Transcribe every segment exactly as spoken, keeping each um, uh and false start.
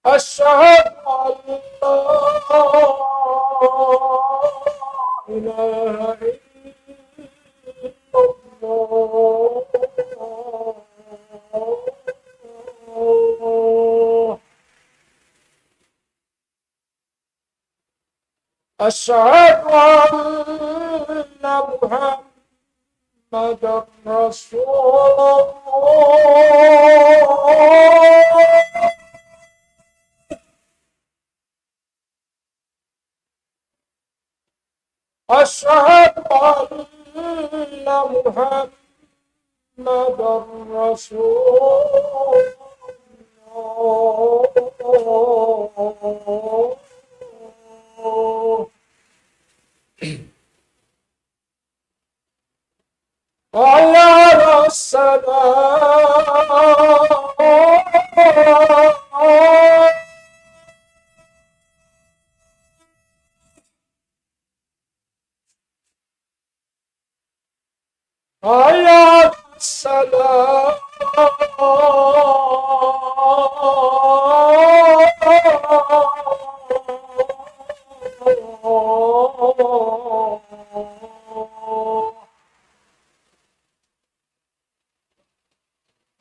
أشهد أن لا إله إلا الله. أشهد أن محمدا رسول الله. أشهد أن محمدا رسول الله. حي على الصلاة. حي على الصلاة.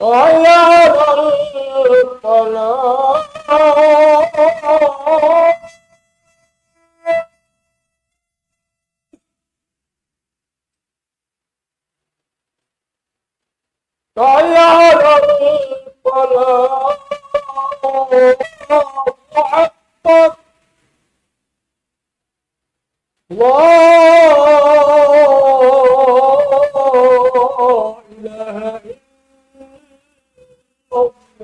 حي على الفلاح. حي على الفلاح. الله أكبر. لا إله إلا الله.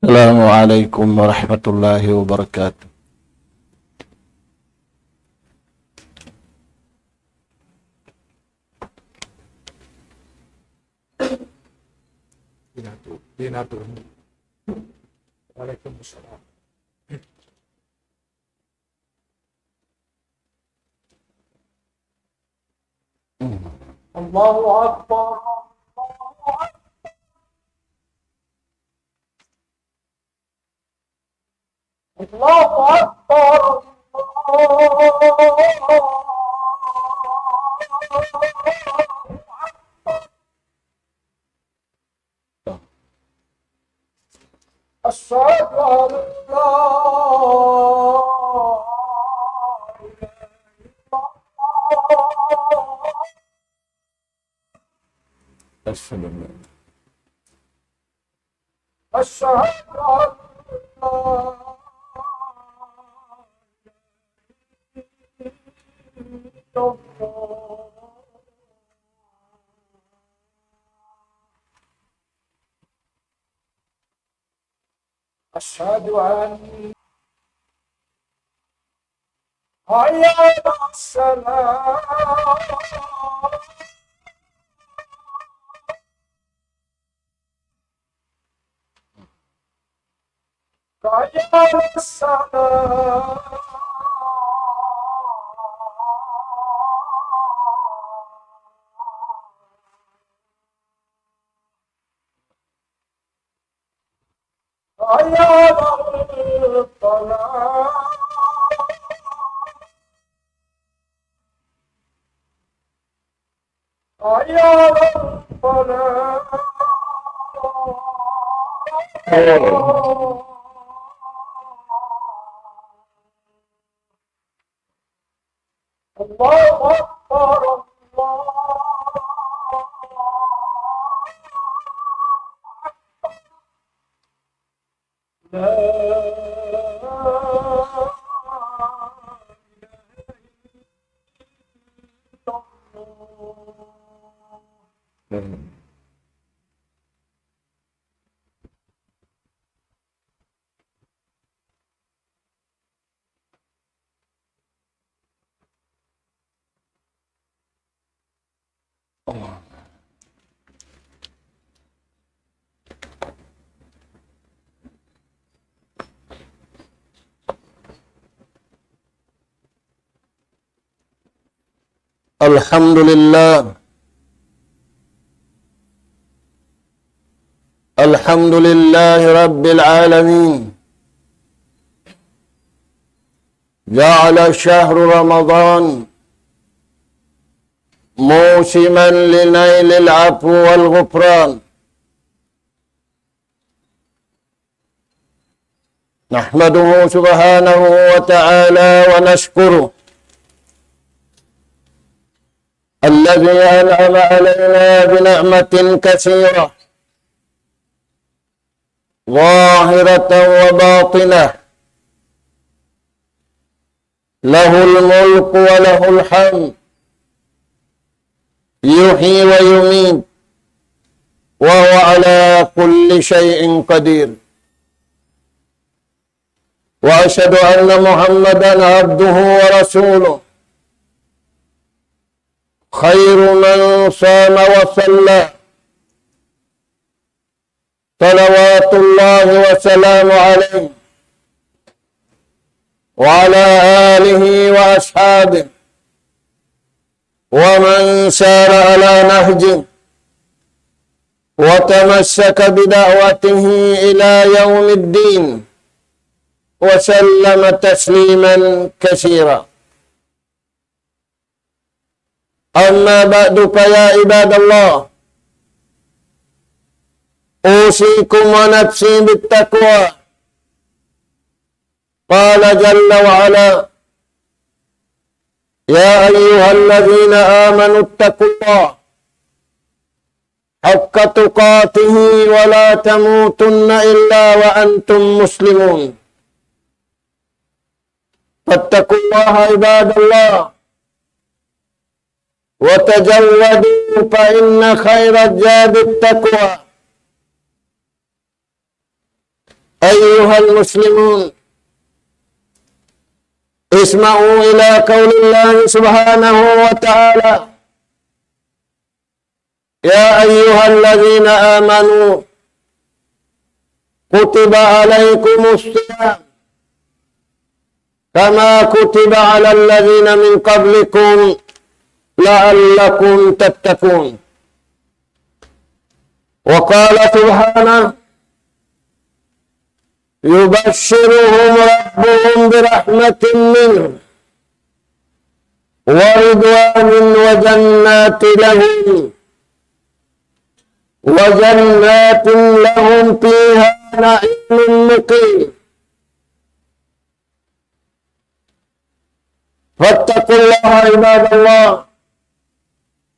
السلام عليكم ورحمة الله وبركاته. وعليكم السلام. الله أكبر. الله أكبر. الله أكبر. الله أكبر. أشهد أن لا إله إلا الله. أشهد أن لا أشهد أن لا إله إلا الله. أشهد أن حي على الصلاة. حي على الصلاة. حي على الصلاة. الله أكبر، الله أكبر. لا إله إلا الله. الحمد لله. الحمد لله رب العالمين. جعل شهر رمضان موسما لنيل العفو والغفران. نحمده سبحانه وتعالى ونشكره الذي أنعم علينا بنعمة كثيرة ظاهرة وباطنة، له الملك وله الحمد، يحيي ويميت، وهو على كل شيء قدير. وأشهد أن محمدا عبده ورسوله، خير من صام وصلى، صلوات الله وسلامه عليه وعلى آله وأصحابه ومن سار على نهجه وتمسك بدعوته إلى يوم الدين، وسلم تسليما كثيرا. أما بعد، فيا عباد الله، أوصيكم ونفسي بالتقوى. قال جل وعلا: يا أيها الذين آمنوا اتقوا الله حق تقاته ولا تموتن إلا وأنتم مسلمون. فاتقوا الله عباد الله، وتزودوا فإن خير الزاد التقوى. أيها المسلمون، اسمعوا إلى قول الله سبحانه وتعالى: يا أيها الذين آمنوا كتب عليكم الصيام كما كتب على الذين من قبلكم لعلكم تتقون. وقال سبحانه: يبشرهم ربهم برحمة منه ورضوان وجنات لهم، وجنات لهم فيها نعيم مقيم. فاتقوا الله عباد الله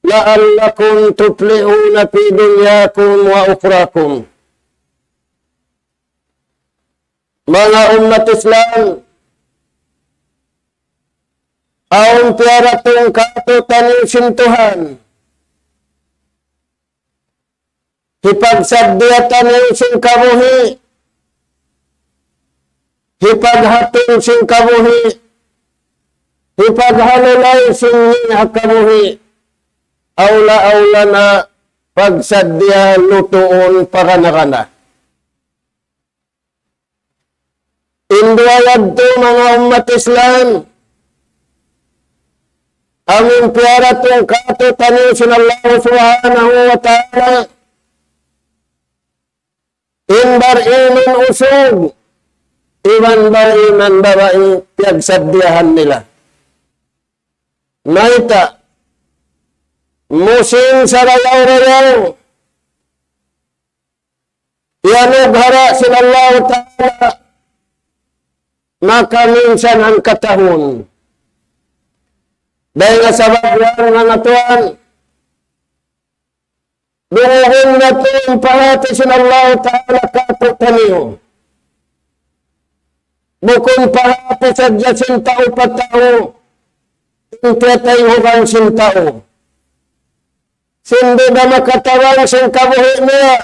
لعلكم تفلحون في دنياكم وأخراكم. Manga ummat Islam, awn piyaratung kātu'niyu sin Tuhan. Hipagsaddiya taniyu sin kabuhi', hipaghatun sin kabuhi', hipaghalulay sin niya kabuhi', awla-awla na pagsaddiya lutuun pa gana-gana. In duwa yadtu, manga ummat Islam, amun piyaratung kātu'niyu sin Allah Subhanahu wa Ta'ala, in bar-iman usug, iban bariman babai piyagsaddiyahan nila. Mayta'? Musim sarayaw-rayaw. Iyanughara' sin Allahu Ta'ala makaminsan hangkatahun. Dayn ha sabab yan, manga tuwan, dungugun natu' in pahāti sin Allahu Ta'ala kātu'niyu. Bukun pahāti sadja sin tau pa tau in tiyatayhugan sin tau. Sin di' da makatabang sin kabuhi' niya.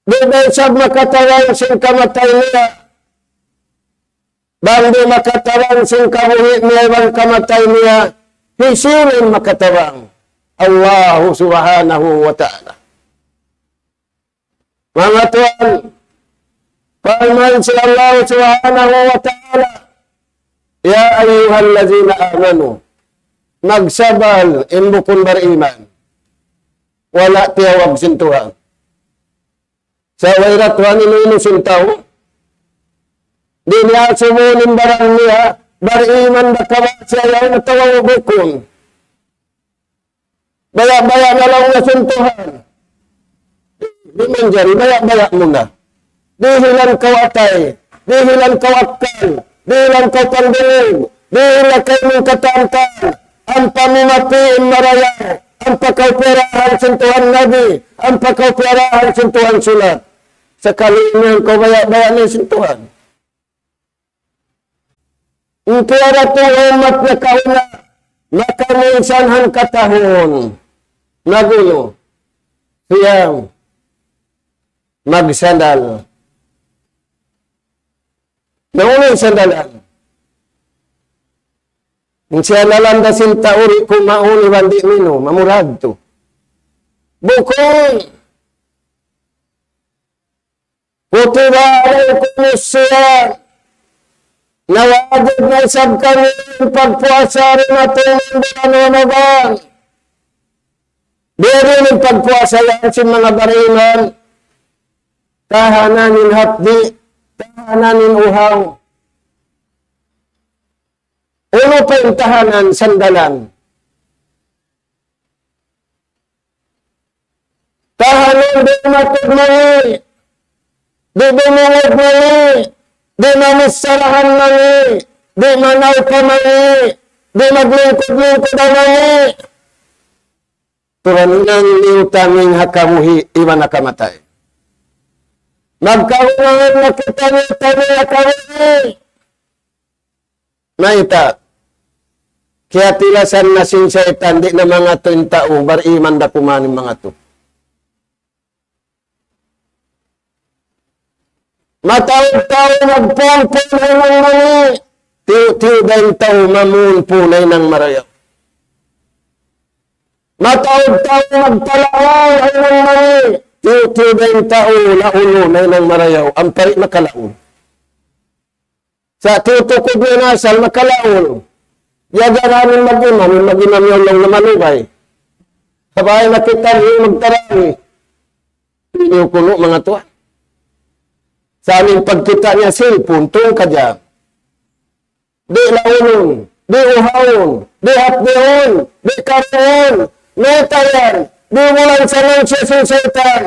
Di' da isab makatabang sin kamatay niya. Bang di' makatabang sin kabuhi' niya iban kamatay niya, hisiyu in makatabang? Allahu Subhanahu wa Ta'ala. Manga tuwan, parman sin Allah Subhanahu wa Ta'ala, يا أيها الذين آمنوا, magsabal in bukun bariman. Wala' tiyawag sin Tuhan. Sa' way ra Tuhan inu-inu sin tau. Di' niya asubuhun in baran niya, bariman da ka ba siya yaun atawa bukun. Baya'-baya' na laung niya sin Tuhan. Di' manjari, baya'-baya' mu na. Dihilan kaw atay, dihilan kaw akkal, dihilan kaw pandungug, dihilan kaw mungkatan-katan, ampa mu mapi' in marayaw, ampa kaw piyarahan sin Tuhan Nabi, ampa kaw piyarahan sin Tuhan Sulat. Sakali ini kaw baya'-baya' na sin Tuhan. In kiyaratung ummat nakauna, makaminsan hangkatahun. Nagunu? Siyam. Magsandal. Na unu in sandalan? In sandalan da sin tau di' kumaun iban di' minum, amura yadtu. Bukun. كتب عليكم الصيام. Nawajib na isab kaniyu in pagpuasa ha dumatung na bulan Ramadan. Biya' diin in pagpuasa yan sin manga bariman? Tahanan in hapdi', tahanan in uhaw. Unu pa in tahanan, sandalan? Tahanan di' matud mangi', di' dumungug mangi', di' mamissarahan mangi', di' manawpa mangi', di' maglingkud-lingkud ha mangi'. Turan in nangli utaming ha kabuhi' iban ha kamatay. Magkagunahan na kita niyu utaming ha kabuhi'. Mayta'? Kiyatilasan na sin saytan, di' na mangatu' in tau, bariman da kuman in mangatu'. Mataud tau magpunpun ha inung mani, tiyu'-tiyu' da in tau mamunpun ha inang marayaw. Mataud tau magpalaul ha inung mani, tiyu'-tiyu' da in tau laulun ha inang marayaw, ampa di' makalaul. Sa' tiyutukud niya in asal, makalaul. Yagaran in mag-imam, in mag-imam yaun laung na malugay. Sabay na kita in magtarawih. Di' niyu kunu' manga tuwan. Sa' amu in pagkita' niya cellphone, tungka dyan. Di' laulun, di' uhawun, di' hapdiun, di' karuun. Mayta' yan? Di' bulan sa manusiya' sin saytan.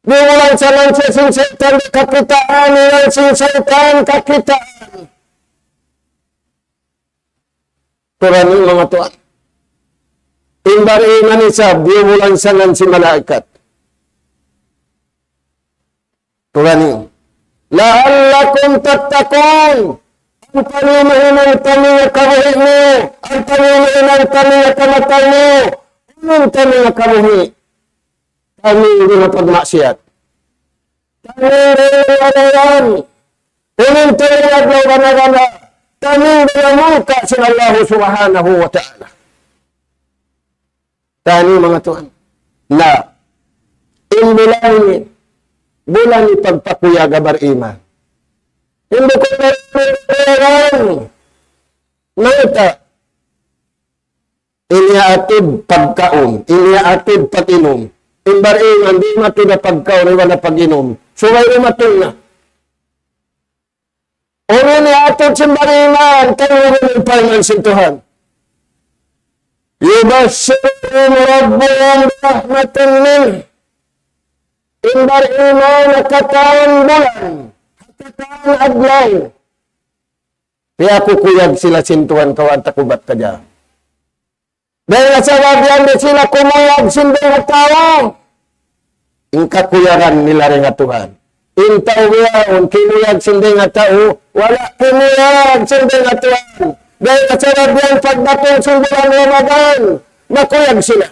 Di' bulan sa manusiya' sin saytan, di' kakitaan, iban sin saytan kakitaan. Turan in manga tuwan. In bariman isab, di' bulan sa ngan sin malaikat. Turan in. لعلكم تتقون. Ampa niyu mahinang taniya kabuhi' niyu, ampa niyu mahinang taniya kamatay niyu, hinang taniya kabuhi'. Taniyu di' mapagmaksiyat. Taniyu di' mangarayan. Hinang taniyu adlaw gana-gana. Taniyu di' mamungka' sin Allah Subhanahu wa Ta'ala. Taniyu manga tuwan. Na, in bulan ini, bulan ini pagpakuyag ha bariman. In bukun bariman, mayta'? In iyaatud pagkaun, in iyaatud pag-inum. In bariman, di' matud ha pagkaun, iban ha pag-inum. Subay dumatung na. sin bariman, taymanghud in parman sin Tuhan. يبشرهم ربهم برحمة منه. In bariman ha katan bulan, ha katan adlaw, piyakukuyag sila sin Tuhan, kawaan ta kubat ka dyan. Dayn ha sabab yan di' sila kumuyag sin dayn ha tau. In kakuyagan nila dayn ha Tuhan. In tau bihaun kimuyag sin dayn ha tau, wala' kimuyag sin dayn ha Tuhan. Dayn ha sabab yan pagdatung sin bulan Ramadan, makuyag sila.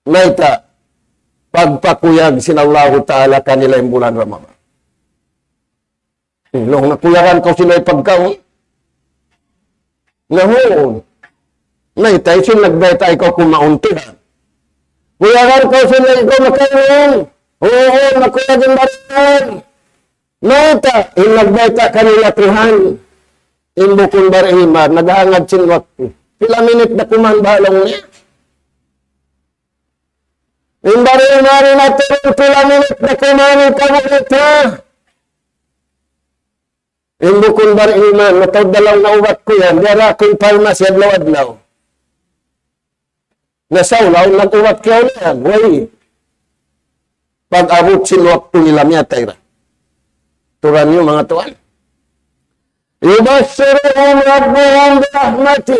Mayta'? Pagpakuyag sin Allahu Ta'ala kanila in bulan Ramadan. Laung niya, kuyagan kaw sin pagkaun? Na huun. Mayta'? Hisiyu in nagbayta' ikaw kumaun, Tuhan? Kuyagan kaw sin ikaw makainum? Huun, makuyag in bariman. Mayta'? In nagbayta' kanila Tuhan. In bukun bariman, naghangad sin waktu. Pila minit da kuman ba, laung niya? In bariman in aturun pila minit da kuman in kabuhi' ta. In bukun bariman, mataud da laung niya ubat ku yan, diyara ku in parmasi adlaw-adlaw. Na saulaw nag-ubat kiyaw na yan, way. Pag-abut sin waktu nila miyatay ra. Turan niyu manga tuwan. يبشرهم ربهم برحمة.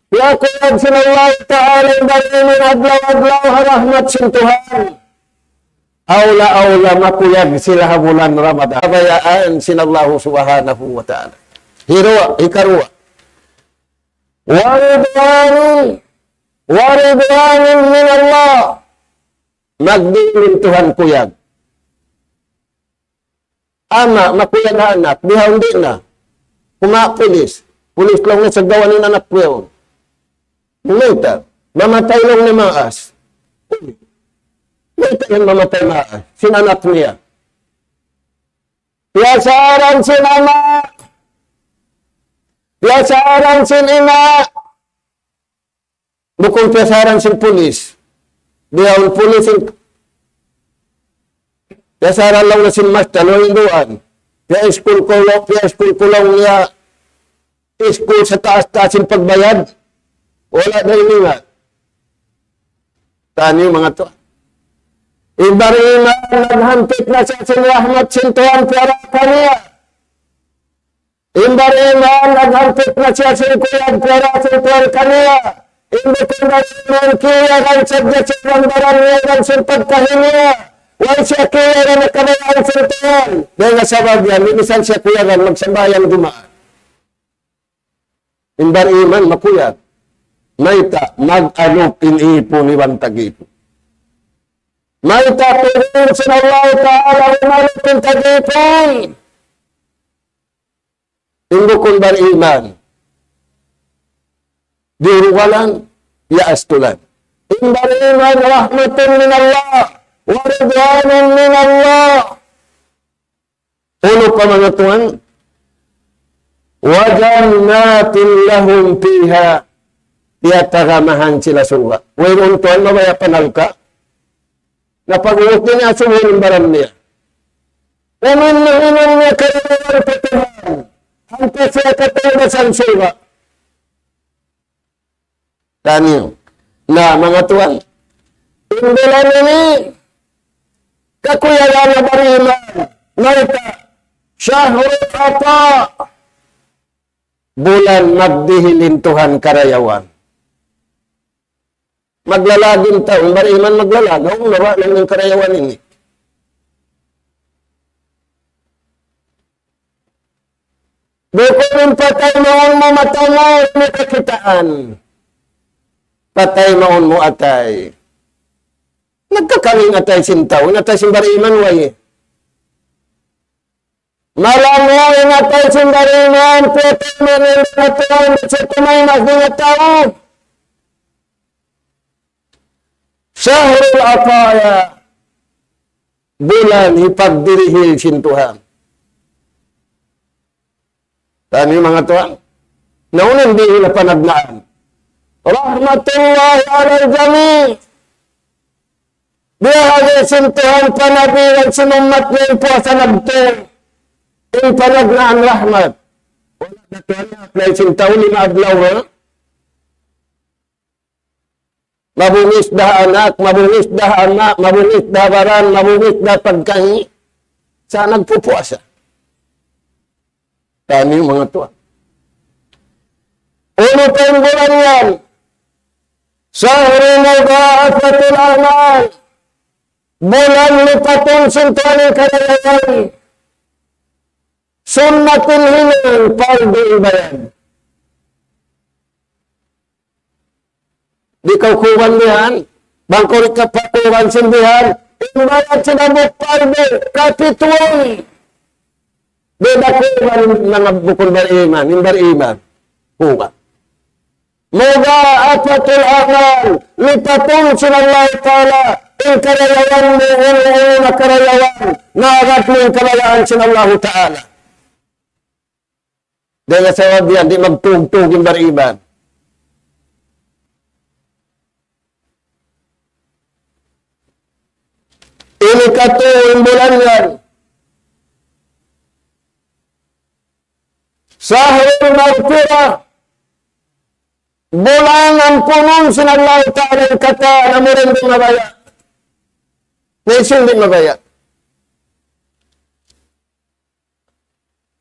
Piyakuyag sin Allah Ta'ala in bariman adlaw-adlaw ha rahmat sin Tuhan. Awla-awla makuyag sila ha bulan Ramadan. Kabayaan sin Allah Subhanahu wa Ta'ala. Hiruwa, hikaruwa. ورضوان، ورضوان من الله. Magdiin in Tuhan kuyag. Ama', makuyag ha anak, bihaun di' na. Kuma' pulis. Pulis laung niya, sagawa' in anak ku yaun. Mayta'? Mamatay laung niya maas. Mayta' yan mamatay maas? Sin anak niya. Piyasaran sin ama'. Piyasaran sin ina'. Bukun piyasaran sin pulis. Bihaun pulis in piyasaran laung niya sin masta, laung duan. Piya-school ku, piya-school ku laung niya. School sa taas-taas sin pagbayad. Wala' da ini nga. Taniyu manga tuwan. In bariman, naghampit na siya sin rahmat sin Tuhan piyara kaniya. In bariman, naghampit na siya sin kuyag piyara sin Tuhan kaniya. In bukun bariman, kiyagan sadja sin baran niya iban sin pagkahi niya. Way siya kiyagan na kabayaan sin Tuhan. Dayn ha sabab yan, minsan siya kuyagan magsambahayang Jumaat. In bariman makuyag. Mayta'? Mag-alup in ipun iban tag-ipun. Mayta'? Tuud sin Allah Ta'ala umalup in tag-ipun. In bukun bariman, diyurugalan, iyaastulan. In bariman, رحمة من الله ورضوان من الله. Unu pa manga tuwan? وجنات لهم فيها. Tiyatagamahan sila surga'. Wayruun tuwan mabaya' pa narka'. Na pag-uwi' niya, asubuhun in baran niya. Uminum-inum niya karayawan pa Tuhan. Hangkan siya kataubasan surga'. Taniyu. Na, manga tuwan. In bulan ini, kakuyagan ha bariman. Mayta'? شهر العطاء. Bulan magdihil in Tuhan karayawan. Maglalag in tau, in bariman maglalag. Awn na ba laung niya in karayawan ini? Bukun in patay mawn mu mata mu, di' mu kakitaan. Patay mawn mu atay. Nagkakaling atay sin tau, in atay sin bariman way. Malamud in atay sin bariman, piyatay mawn in batuan, di' siya tumaymas dayn ha tau. شهر العطايا. Bulan hipagdirihil sin Tuhan. Taniyu manga tuwan. Na unu in dihil ha panagnaan? رحمة الله على الجميع. Biyahagi' sin Tuhan pa Nabi iban sin ummat niya in puasa nagtu. In panagnaan rahmat. Wala' da tuwan na apply sin tau lima adlaw, ha? Mabungis da ha anak, mabungis da ha ama', mabungis da ha baran, mabungis da ha pagkahi. Sa' nagpupuasa. Taniyu manga tuwan. Unu pa in bulan yan? شهر مضاعفة الأعمال. Bulan lipatun sin Tuhan in karayawan. Sunnat in hinang, pardu in bayad. Di' kaw kuban bihan, bang kaw di' kapakuban sin bihan, in bayad sin hambuuk pardu, kapituan. Di' da kuban in manga bukun bariman, in bariman. Kuban. مضاعفة الأعمال, lipatun sin Allah Ta'ala, in karayawan mu, unu-unu na karayawan, naagad mu in kabayaan sin Allah Ta'ala. Dayn ha sabab yan, di' magtugtug in bariman. Ini katu' in bulan yan. شهر المغفرة. Bulan ampunun sin Allah Ta'ala in katan, amu in di' mabaya'. Na hisiyu in di' mabaya'?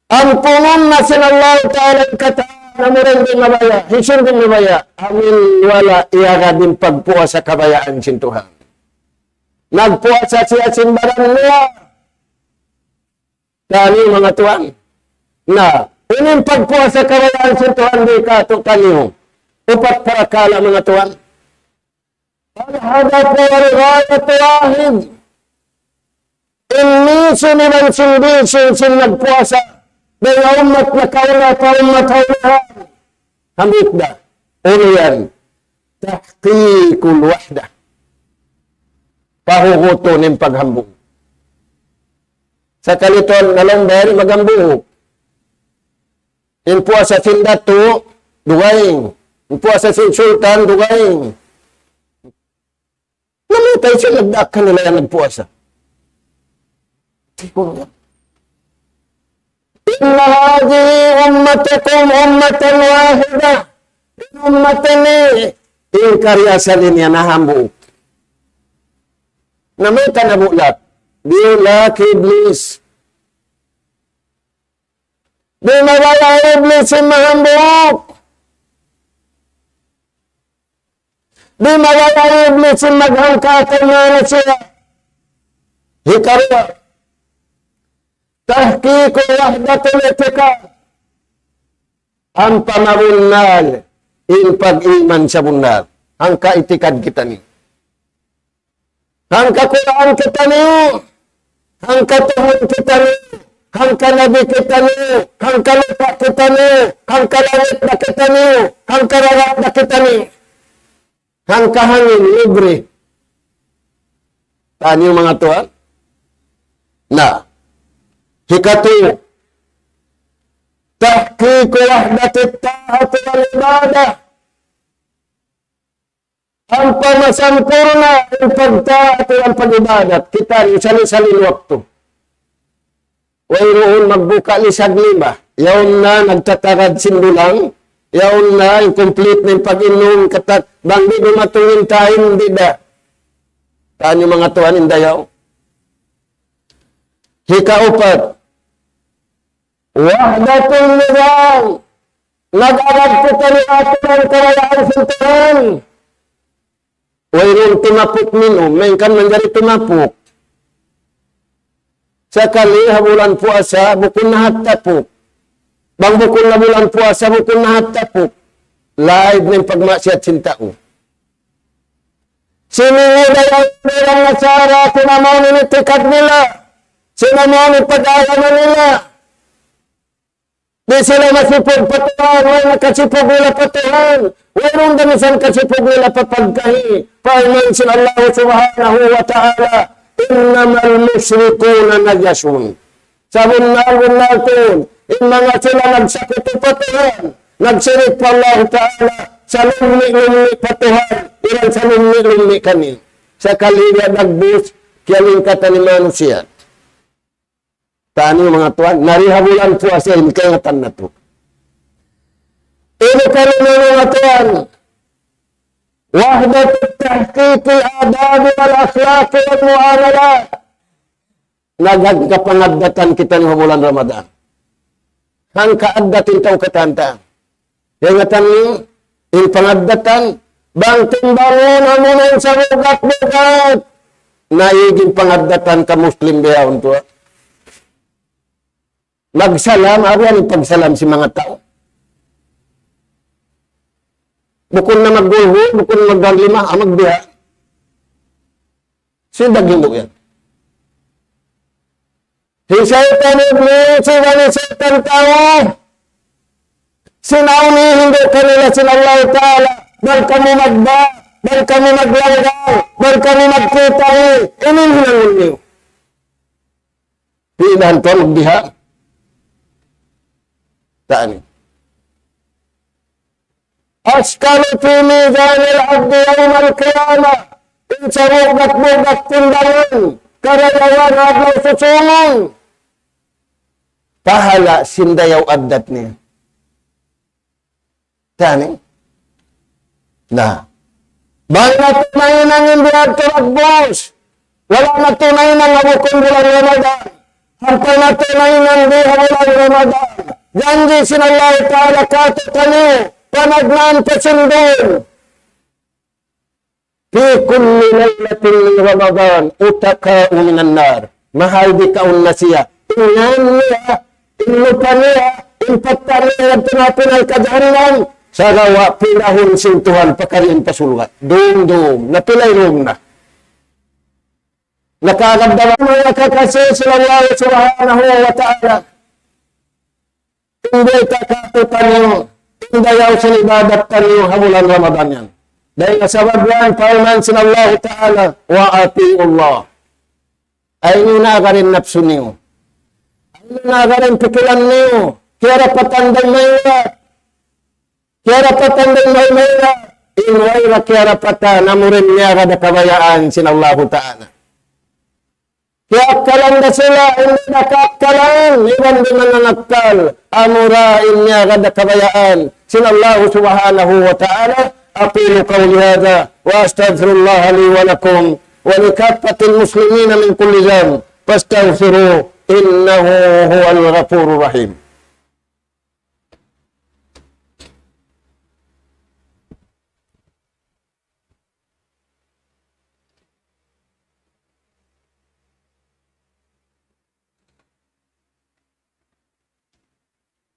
Ampunun na sin Allah Ta'ala in katan, amu in di' mabaya'. Hisiyu in di' mabaya'? Amu in wala' iyagad in pagpuasa kabayaan sin Tuhan. Nagpuasa siya sin baran niya. Taniyu manga tuwan. Na, ini in pagpuasa kabayaan sin Tuhan di' kātu'niyu. Upat parakala' manga tuwan. الهدف والغاية واحد. In mission iban sin vision sin nagpuasa. Dayn ha ummat nakauna pa ummat ha unahan. Hambuuk da. Unu yan? تحقيق الوحدة. Pahugutun in paghambuuk. Sakali tuwan na laung bari maghambuuk. In puasa sin datu', dugaing. In puasa sin sultan, dugaing. Namu' tayo sila nagdaak kanila yan nagpuasa. Tigul nga. إن هذه أمتكم أمة واحدة. In ummat ini, in kariasal ini yan hambuuk. Namu' tayo nabulag. Biyulak hi Iblis. Di' mabaya' hi Iblis in mahambuuk. Di' mabaya' hi Iblis in maghangka kaymu na siya. Hikaruwa, تحقيق وحدة الاعتقاد. Ampa mabunnal in pag-iman sabunnal. Hangka itikad kitaniyu. Hangka Qur'an kitaniyu. Hangka Tuhan kitaniyu. Hangka Nabi kitaniyu. Hangka lupa' kitaniyu. Hangka langit da kitaniyu. Hangka darat da kitaniyu. Hangka hangin, libre. Taniyu manga tuwan. Na. Hikatu. تحقيق وحدة الطاعة والعبادة. Ampa masampurna' in pagtaat iban pag-ibadat. Kitaniyu sali-sali waktu. Wayruun magbuka' lisag lima. Yaun na nagtatagad sin dulang. Yaun na in complete na in pag-inum katak. Bang di' dumatung in time, di' da. Taniyu manga tuwan in dayaw. Hikaupat. وحدة النظام. Nag-agad kitaniyu aturan karayaan sin Tuhan. Wayruun tumapuk minum, malayngkan manjari tumapuk. Sakali ha bulan puasa, bukun na ha tapuk. Bang bukun na bulan puasa, bukun na ha tapuk. Lain na in pagmaksiyat sin tau. Simingi' da yan in Nasara, sin amu ini itikad nila. Sin amu ini pag-agama nila. Di' sila masipug pa Tuhan, way nakasipug nila pa Tuhan. Wayruun da misan kasipug nila pa pagkahi, pa iman sin Allah Subhanahu wa Ta'ala. إنما المشركون نجس. Sabunnal-bunnal tuud, in manga sila nagsakutu pa Tuhan, nagsirik pa Allah Ta'ala, salummi'-lummi' pa Tuhan, iban salummi'-lummi' kaniyu. Sakali biya' dagbus, kiyalingkatan in manusiya'. Tani manga tuwan, na di ha bulan puasa ini kaingatan natu'. Ini kami manga tuwan, وحدة تحقيق الآداب والأخلاق والمعاملات. Nagkapangaddatan kitaniyu ha bulan Ramadan. Hangka addat in tau katan ta. Kaingatan niyu, in pangaddatan, bang timbangun amuna in sabugat-bugat. Na igi in pangaddatan ka Muslim biya' untu. Magsalam, aru yan in pagsalam sin manga tau. Bukun na maggulhu, bukun na magdalima, ah, magbiha'. Sin daging yan. Hi saytan iblis, siya ni saytan tau. Sin aw ini hindu' kanila sin Allah Ta'ala. Bang kamu magba, bang kamu maglanggaw, bang kamu magkita', ini in hinangun niyu. Pilahan tuwan magbiha'. Tani. أثقل في ميزان العبد يوم القيامة. In sabugat-bugat timbangan, karayawan adlaw susungun. Pahala' sin dayaw addat niya. Tani? Na. Bang natu' mahinang in biya' ha dagbus. Wala' natu' mahinang ha bukun bulan Ramadan. Ampa natu' mahinang di ha bulan Ramadan. Janji' sin Allah Ta'ala kātu'niyu, panagnaan pa sin dūm. في كل ليلة من رمضان عتقاء من النار. Mahal di kaun na siya. In ngan niya, in lupa niya, in patta' niya, yadtu ha api narka' jahannam. Sagawa' pilahun sin Tuhan pakariin pa surga'. Dum, dum. Na pila in dum na. Nakagad da ba manga kakasi sin Allah Subhanahu wa Ta'ala. In biya' ta kātu'niyu, in dayaw sin ibadat taniyu ha bulan Ramadan yan. Dayn ha sabab yan, parman sin Allahu Ta'ala, وأطيعوا الله. Aynu na agad in napsu niyu. Aynu na agad in pikilan niyu. Kiyarapatan da in mayra'. Kiyarapatan da in mayra'. In wayra' kiyarapatan, amura in miyagad ha kabayaan sin Allahu Ta'ala. Kiyakkalan da sila, in di' da kaakkalan, iban di' manangakkal, amura in miyagad ha kabayaan sin Allah Subhanahu wa Ta'ala. أقول قولي هذا وأستغفر الله لي ولكم ولكافة المسلمين من كل ذنب فاستغفروه إنه هو الغفور الرحيم.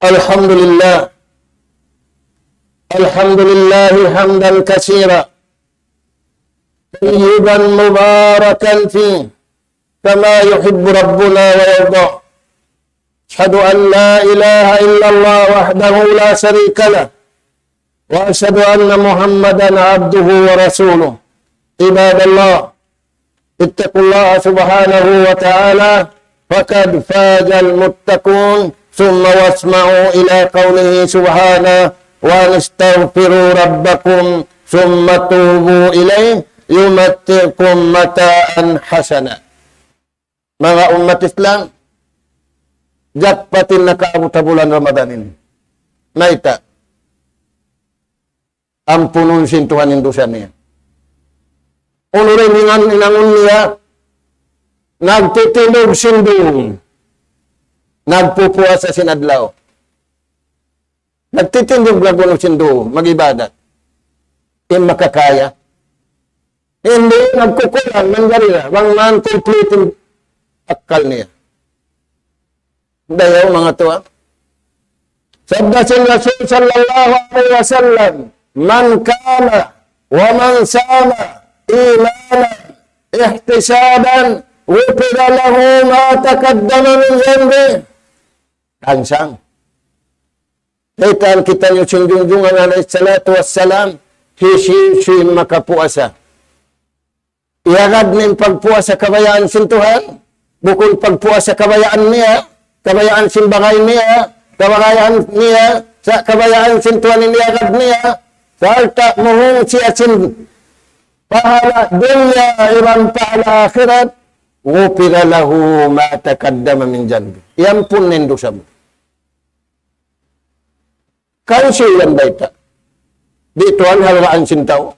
الحمد لله. الحمد لله حمدا كثيرا طيبا مباركا فيه كما يحب ربنا ويرضى. أشهد أن لا إله إلا الله وحده لا شريك له، وأشهد أن محمدا عبده ورسوله. عباد الله، اتقوا الله سبحانه وتعالى، فقد فاز المتقون. ثم واسمعوا إلى قوله سبحانه: وأن استغفروا ربكم ثم توبوا إليه يمتعكم متاعا حسنا. Manga ummat Islam, jackpot in nakaabut ha bulan Ramadan ini. Mayta'? Ampunun sin Tuhan in dusa niya. Unu in hinang-, hinangun niya, nagtitindug sin dum, nagpupuasa sin adlaw. Nagtitindug laung niya sin dum, mag-ibadat. In makakaya. Hindi, nagkukulang, manjari na. Bang man complete in akkal niya. Dayaw manga tuwan. Sabda sin Rasul sallallahu alayhi wasallam, من قام ومن صام إيمانا واحتسابا غفر له ما تقدم من ذنبه. Langsang. Kitaan kitaniyu sin junjungan alayhi salatu wassalam, hisiyu-siyu in makapuasa. Iyagad niya in pagpuasa kabayaan sin Tuhan, bukun pagpuasa kabayaan niya, kabayaan sin bagay niya, kabayaan niya, sa' kabayaan sin Tuhan in iyagad niya, sarta' muhung siya sin pahala dunya iban pahala akhirat, غفر له ما تقدم من ذنبه. Iyampun na in dusa mu. Kan siya yan bayta'. Di' tuwan halgaan sin tau.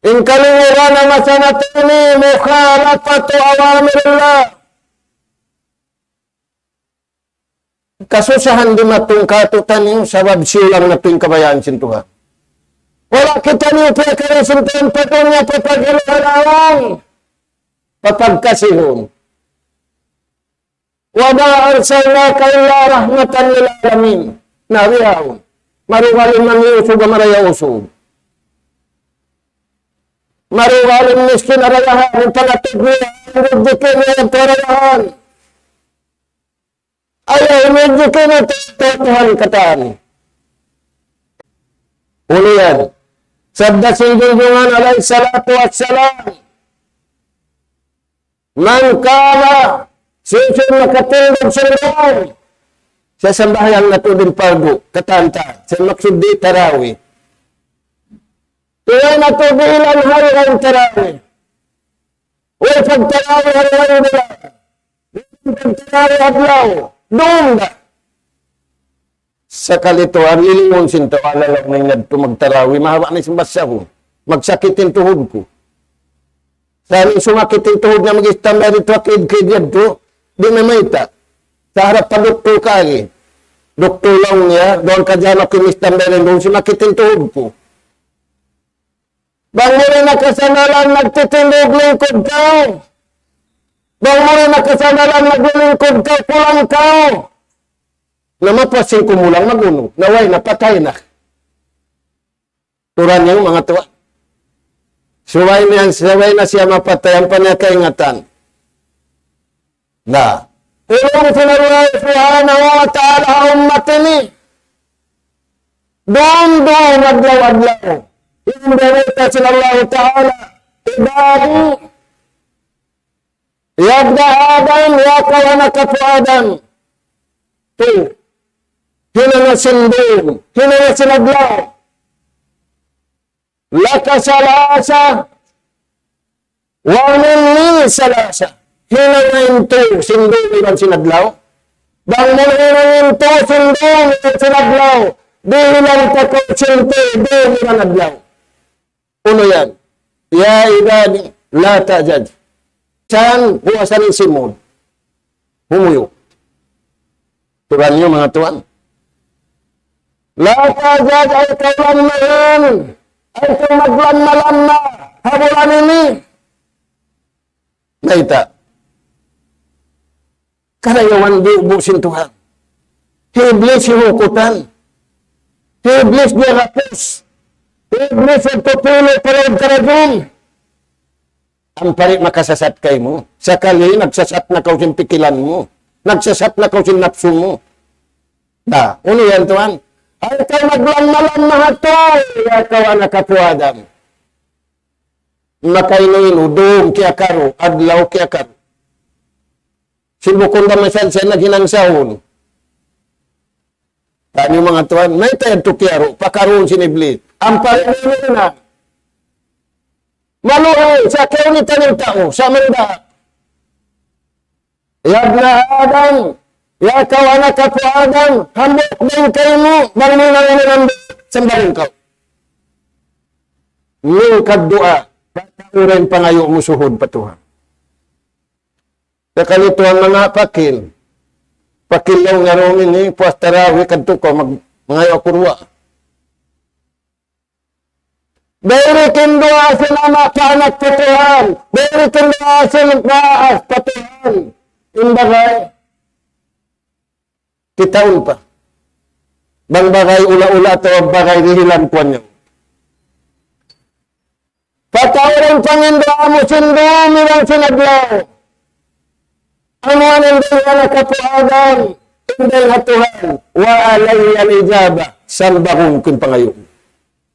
In kalinguran ha masa natu' ini, مخالفة أوامر الله. Kasusahan dimatung kātu'niyu sabab siyulang natu' in kabayaan sin Tuhan. Wala' kitaniyu piyakari sin Tuhan pa dunya pa paghiluhalaun, pa pagkasihun. وما أرسلناك إلا رحمة للعالمين. Na bihaun. Marugal in mangī' usug ha marayaw usug. Marugal in miskin ha dayahan, in pangatug niya, in rijiki niya ha dayahan. Ayaw in rijiki niya tu-, tu-, Tuhan katan. Unu yan. Sabda sin Junjungan alayhi salatu wassalam, من قام, hisiyu-siyu in makatindug sin dum. Sa' sambahayang natu' in pardu, katan ta, sa' maksud di' tarawih. Tuway natu' dihilan hari in tarawih. Way pagtarawih hari-hari bulan. Way pagtarawih adlaw. Dum da. Sakali tuwan, lilingun sin tau, "Ala, laung niya yadtu magtarawih, mahaba' na in basahun. Magsakit in tuhud ku." Sa' in sumakit in tuhud niya, mag-istambay didtu, akid-kid yadtu, di' na mayta'. Sa' harap pa duktul kari. Duktul, laung niya, duun ka dyan aku in istambay didtu, duun sumakit in tuhud ku. Bang mura na kasandalan nagtitindug lingkud kaw. Bang mura na kasandalan naglilingkud kaw, pulang kaw. Na mapasin kumulang magunu. Na way na, patay na. Turan niyu manga tuwan. Subay niya, subay na siya mapatay, ampa niya kaingatan. Na, tulung sin Allah Subhanahu wa Ta'ala ha ummat ini. Dum-dum adlaw-adlaw. In barita sin Allah Ta'ala, عبادي، يا ابن آدم, ya kaw anak apu' Adam. Tu, hinanga sin dum, hinanga sin adlaw. لك ثلاثة ومني ثلاثة. Hinanga in tu sin dum iban sin adlaw. Bang mu hinanga in tu sin dum iban sin adlaw, dihilan ta kaw sin tu dum iban adlaw. Unu yan? يا عبادي لا تعجز. Sa' puasan in simud. Humuyu'. Turan niyu manga tuwan. لا تعجز, ayaw kaw lammahan. Ayaw kaw maglamma-lamma ha bulan ini. Mayta'? Karayawan biyu' sin Tuhan. Hi Iblis hihukutan. Hi Iblis diyahapus. Hi Iblis yadtu pilu' pa lawm karajun. Ampa di' makasasat kaymu. Sakali nagsasat na kaw sin pikilan mu. Nagsasat na kaw sin napsu mu. Na, unu yan tuwan? Ayaw kaw maglamma-lamma ha tu, ya kaw anak apu' Adam. Makainu-inu, dum kiyakaru, adlaw kiyakaru. Sin bukun da masan siya naghinang sahun. Taniyu manga tuwan, mayta' yadtu kiyaru', pakaruun sin Iblis. Ampa rin na. Maluhay, sa' kiyunitan in tau, sa' manda. يا ابن آدم, ya kaw anak apu' Adam, hambuuk dayn kaymu, bang mu hinangun in hambuuk, sambagun kaw. Min ka duwaa, pataura in pangayu' mu suhud pa Tuhan. Sakali tuwan manga pakil. Pakil laung niya duun ini, puas tarawih kadtu kaw mag-, mangayu' aku duwaa. Dayri in duwaa sin ama' pa anak pa Tuhan. Dayri in duwaa sin maas pa Tuhan. In bagay. Kitaun pa. Bang bagay ula-ula atawa bagay dihilan kuwan niya. Pataura in panginduwaa mu sin dum iban sin adlaw. Amu in dayn ha anak apu' Adam, in dayn ha Tuhan, وعلي الإجابة, sambagun ku in pangayu'.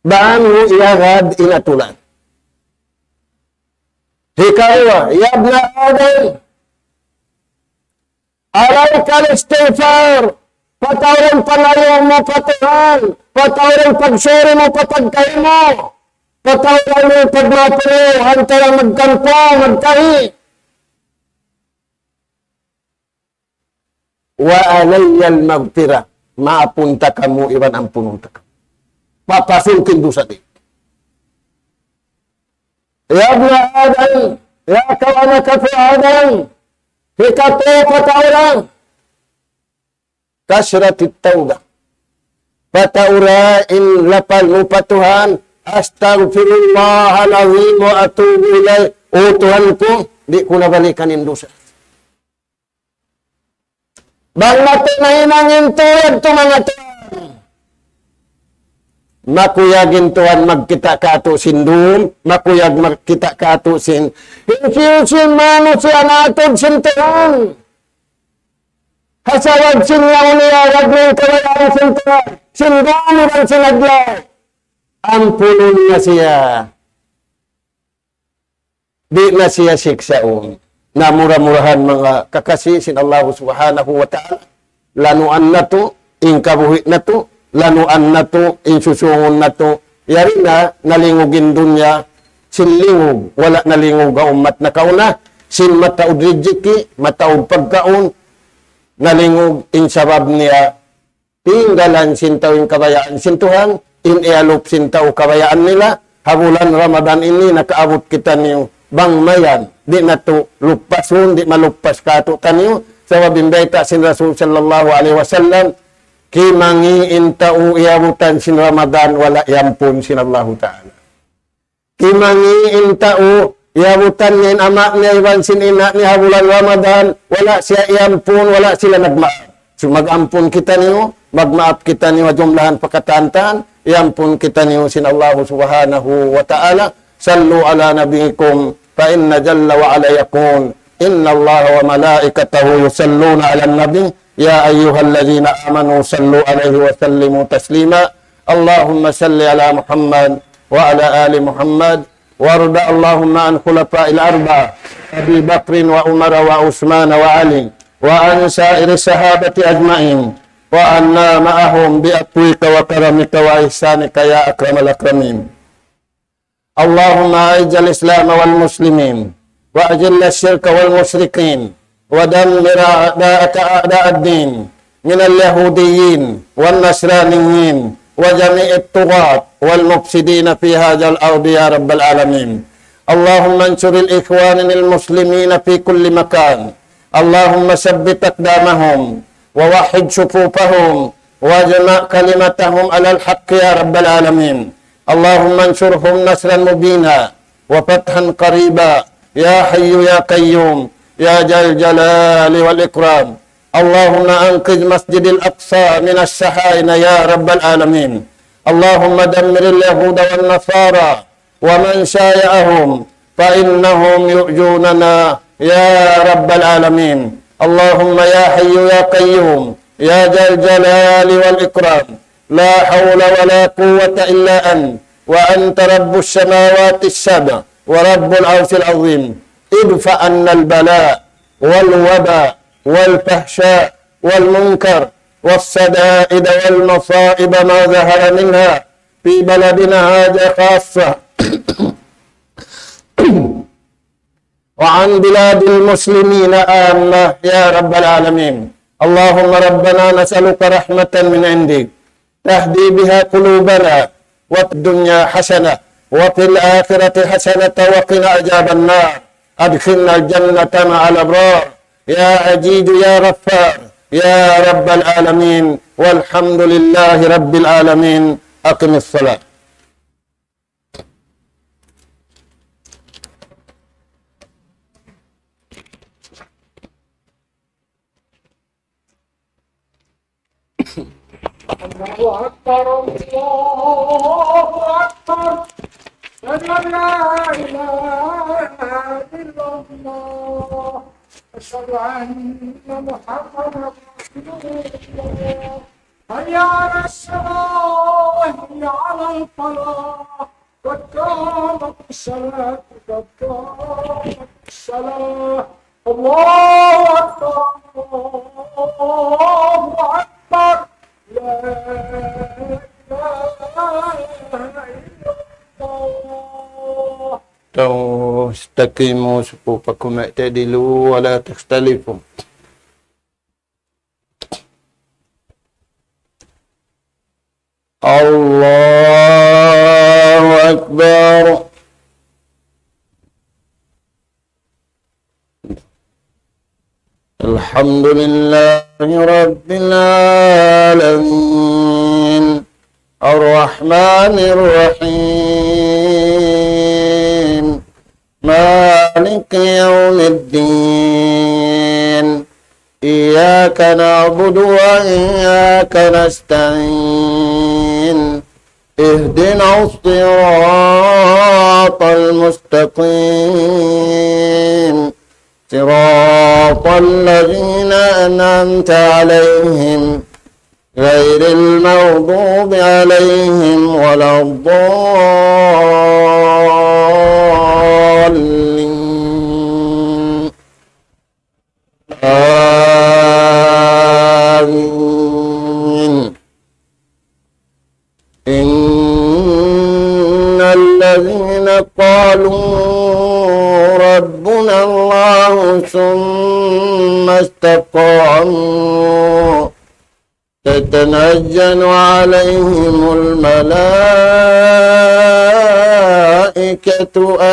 Bang mu iyagad in atulan. Hikaruwa, يا ابن آدم, عليك الاستغفار. Pataura in pangayu' mu pa Tuhan. Pataura in pagsuri mu pa pagkahi mu. Patauran niyu pagmapunu, antara magkampo, magkahi. وعلي المغفرة. Maapun ta kamu iban ampunun ta kamu. Papasun kin dusa di. يا ابن آدم, ya kaw anak aku Adam, hikatu patauran. كثرة التوبة. Patauran in lapal mu pa Tuhan, أستغفر الله العظيم وأتوب إليه. O Tuhan ku, di' ku na balikan in dusa. Bang matu nahinang in tuyag tu manga Tuhan. Makuyag in Tuhan magkita' katu' sin dum, makuyag magkita' katu' sin. Hisiyu-siyu in manusiya' naatud sin Tuhan. Ha sabab sin yaun niya, wag' niya in kabayaan sin Tuhan. Sin dum iban sin adlaw. Ampunun niya siya. Di' na siya siksaun. Na mura-murahan manga kakasi sin Allah Subhanahu wa Ta'ala. Lanuan natu', in kabuhi' natu', lanuan natu', in susungun natu'. Yari na, nalingug in dunya, sin lingug, wala' nalingug ha ummat nakauna, sin mataud rijiki, mataud pagkaun, nalingug in sabab niya, tinggalan sin tau in kabayaan sin Tuhan, in iyalup sin tau kabayaan nila, ha bulan Ramadan ini nakaabut kitaniyu, bang mayan, di' natu' lupasun, di' malupas katu'taniyu, sabab in bayta' sin Rasul sallallahu alayhi wasallam, kimangi' in tau iyabutan sin Ramadan, wala' iyampun sin Allahu Ta'ala. Kimangi' in tau, iyabutan niya in ama' niya iban sin ina' niya ha bulan Ramadan, wala' siya iyampun, wala' sila nagmaap. So, mag-ampun kitaniyu, magmaap kitaniyu, ha jumlahan pa katan-katan, iyampun kitaniyu sin Allahu Subhanahu wa Ta'ala. صلوا على نبيكم فإن جل وعلا يقول: إن الله وملائكته يصلون على النبي يا أيها الذين آمنوا صلوا عليه وسلموا تسليما. اللهم صل على محمد وعلى آل محمد، وارض اللهم عن خلفاء الأربعة أبي بكر وعمر وعثمان وعلي، وعن سائر الصحابة أجمعين، وعنا معهم بعفوك وكرمك وإحسانك يا أكرم الأكرمين. اللهم أعز الإسلام والمسلمين، وأذل الشرك والمشركين، ودمر أعداءك أعداء الدين من اليهوديين والنصرانيين وجميع الطغاة والمفسدين في هذا الأرض يا رب العالمين. اللهم انصر الإخوان المسلمين في كل مكان. اللهم ثبت أقدامهم ووحد صفوفهم واجمع كلمتهم على الحق يا رب العالمين. اللهم انصرهم نصرا مبينا وفتحا قريبا يا حي يا قيوم يا ذا الجلال والإكرام. اللهم أنقذ مسجد الأقصى من الصهاينة يا رب العالمين. اللهم دمر اليهود والنصارى ومن شايعهم فإنهم يؤذوننا يا رب العالمين. اللهم يا حي يا قيوم يا ذا الجلال والإكرام، لا حول ولا قوة إلا أنت، وأنت رب السماوات السبع ورب العرش العظيم. ادفع عنا البلاء والوباء والفحشاء والمنكر والشدائد والمصائب ما ظهر منها في بلدنا هذا خاصة، وعن بلاد المسلمين عامة يا رب العالمين. اللهم ربنا نسألك رحمة من عندك تهدي بها قلوبنا، وفي الدنيا حسنة، وفي الآخرة حسنة، وقنا عذاب النار. أدخلنا الجنة مع الأبرار. يا عزيز يا غفار يا رب العالمين. والحمد لله رب العالمين. أقم الصلاة. الله أكبر، الله أكبر. أشهد أن لا إله إلا الله. أشهد أن محمدا رسول الله. حي على الصلاة، حي على الفلاح. قد قامت الصلاة، قد قامت الصلاة. الله أكبر، الله أكبر. لا إله إلا الله. استقيموا, suku pa kume' tedilu, ولا تختلفوا. الله أكبر. الحمد لله رب العالمين. الرحمن الرحيم. مالك يوم الدين. إياك نعبد وإياك نستعين. اهدنا الصراط المستقيم. صراط الذين أنعمت عليهم غير المغضوب عليهم ولا الضالين. آمين. إن الذين قالوا ربنا الله ثم استقاموا تتنزل عليهم الملائكة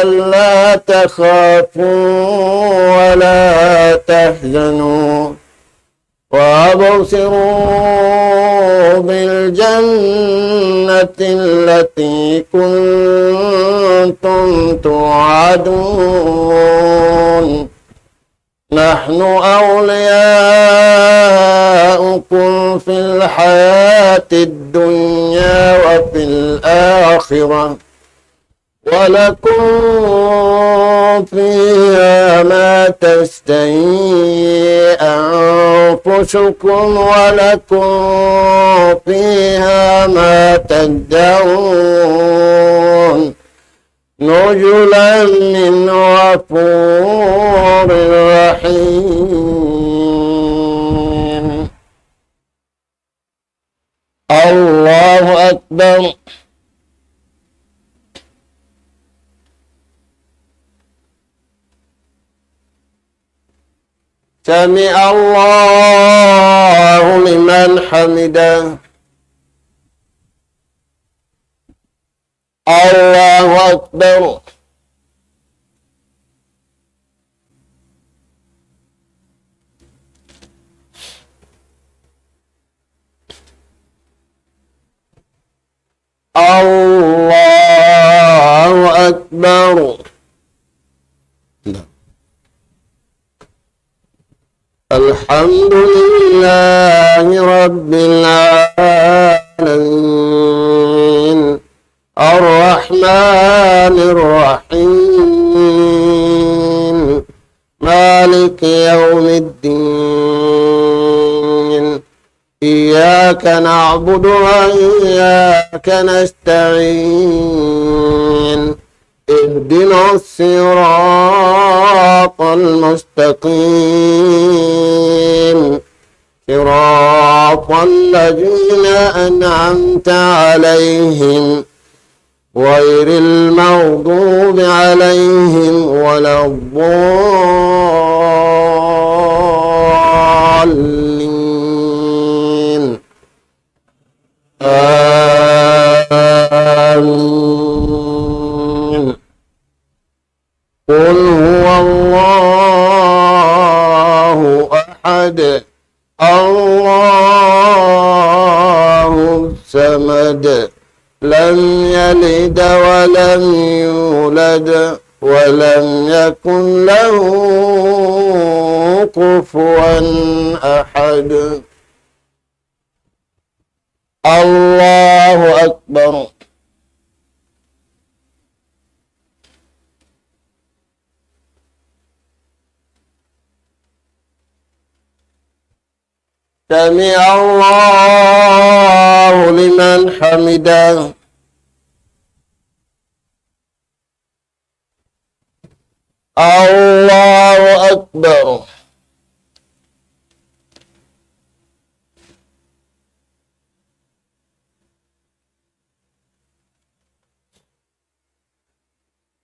ألا تخافوا ولا تحزنوا وأبشروا بالجنة التي كنتم توعدون. نحن أولياؤكم في الحياة الدنيا وفي الآخرة، ولكم فيها ما تشتهي أنفسكم ولكم فيها ما تدعون. نزلا من غفور رحيم. الله أكبر. سمع الله لمن حمده. الله أكبر. الله أكبر. الحمد لله رب العالمين. الرحمن الرحيم. مالك يوم الدين. إياك نعبد وإياك نستعين. اهدنا الصراط المستقيم. صراط الذين أنعمت عليهم غير المغضوب عليهم ولا الضالين. آمين. قل هو الله أحد. الله الصمد. لم يلد ولم يولد ولم يكن له كفوا أحد. الله أكبر. سمع الله لمن حمده. الله أكبر.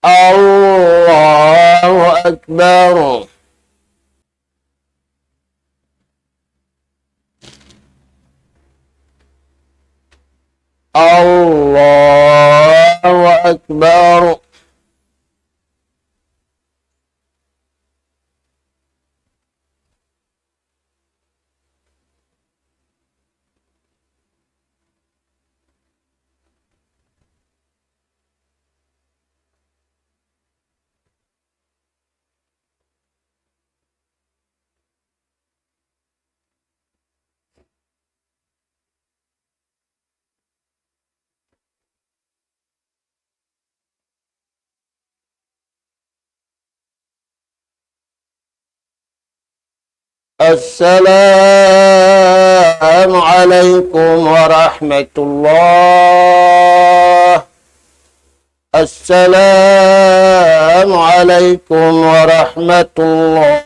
الله الله أكبر. الله أكبر. السلام عليكم ورحمة الله. السلام عليكم ورحمة الله.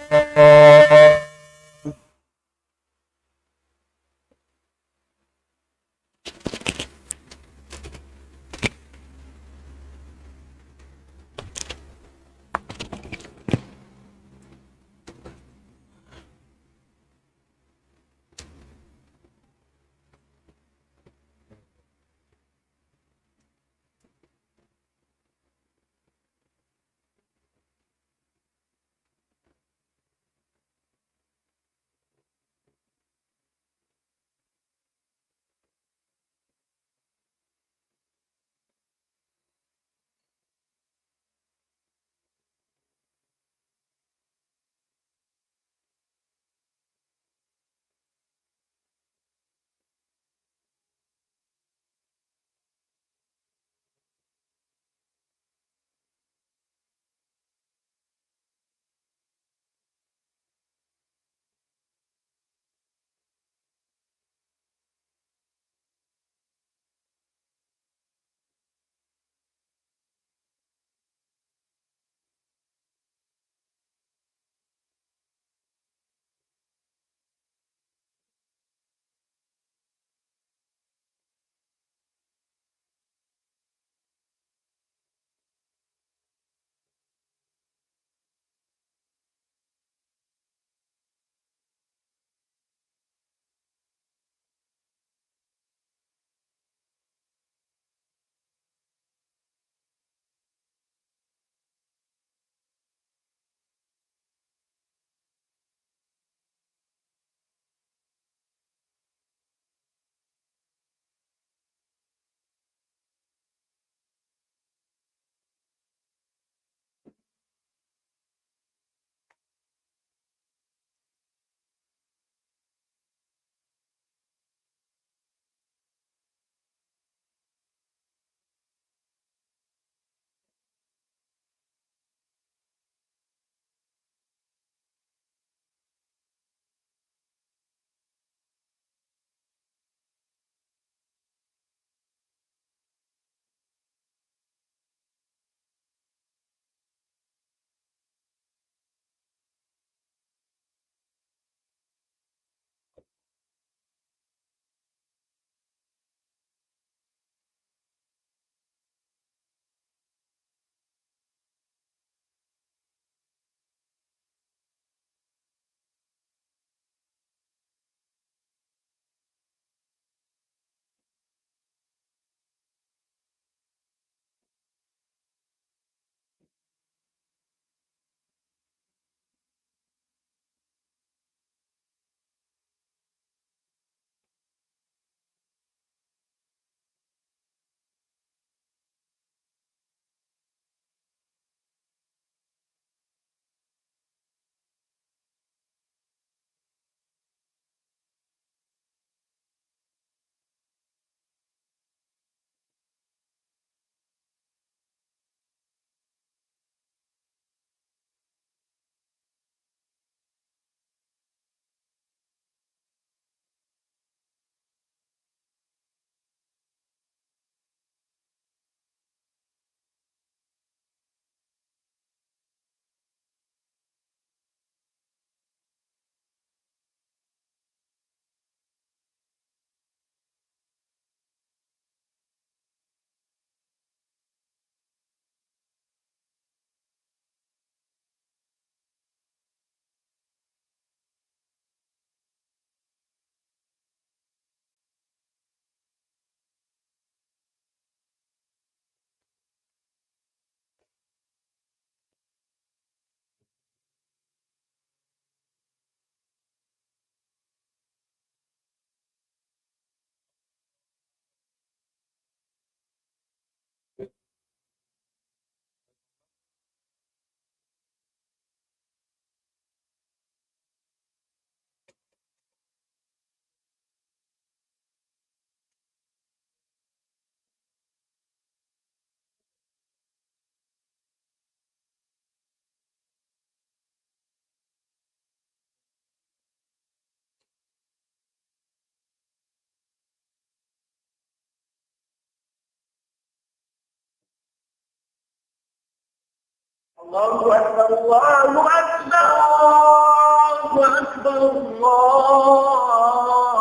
الله أكبر، الله أكبر، الله أكبر، الله أكبر.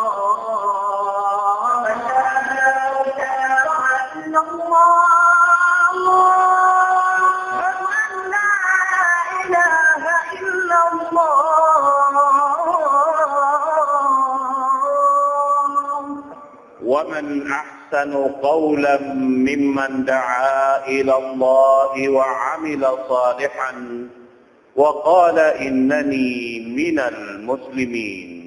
أشهد أن لا إله إلا الله. أشهد أن لا إله إلا الله. ومن أحسن قولا ممن دعا إلى الله وعمل صالحا وقال إنني من المسلمين.